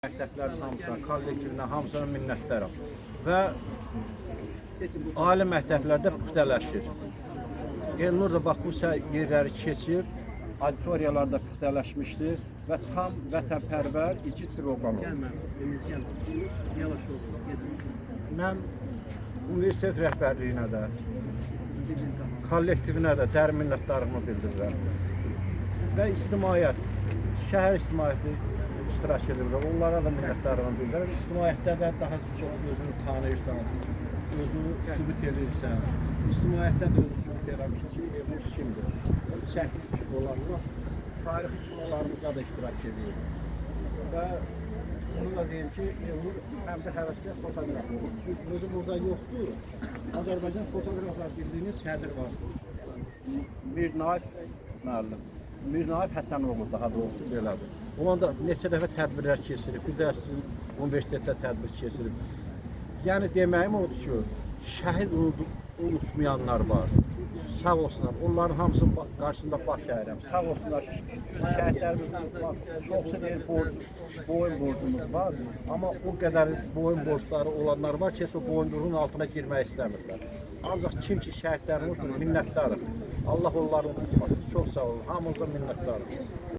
Məktəblərin hamısına, kollektivinə, hamısına minnətdaram. Və ali məktəblərdə püxtələşir. Elnur da bax bu yerləri keçir, auditoriyalarda püxtələşmişdir və tam vətənpərvər, igid bir oğlan olmuşdur. Yavaş ol. Gedin. Mən universitet rəhbərliyinə də, kollektivinə də dərin minnətdarlığımı bildirirəm. Və ictimaiyyət, şəhər ictimaiyyəti iştirak edir. Onlara da minnətdarlığımı bildirirəm. İctimaiyyətdə də daha çox özünü tanıyırsan, özünü sübut edirsən. İctimaiyyətdə də özünü sübut eləmişdi ki, Elnur kimdir? Çəkli kinolarla, tarixi kinolarımızda da iştirak edir. Və onu da deyim ki, Elnur həm də həvəskar fotoqraf olur. Özü burada yoxdur. Azərbaycan Fotoqraflar Birliyinin sədri var. Mir Naif müəllim. Mir Naif Həsənoğlu daha doğrusu belədir. Ondan da neçə dəfə tədbirlər keçirib, bir də sizin universitetdə tədbir keçirib. Yəni deməyim odur ki, şəhid unutmayanlar var. Sağ olsunlar. Onların hamısının qarşısında baş əyirəm. Sağ olsunlar. Şəhidlərimizi unutmaq. Çoxsu deyir borc, boyun borcumuz var. Amma o qədər boyun borcları olanlar var ki, heç o boyunduruğun altına girmək istəmirlər. Ancaq kim ki şəhidlərini unutur, minnətdarıq. Allah onları unutmasın. Çox sağ olun. Hamınıza minnətdarıq.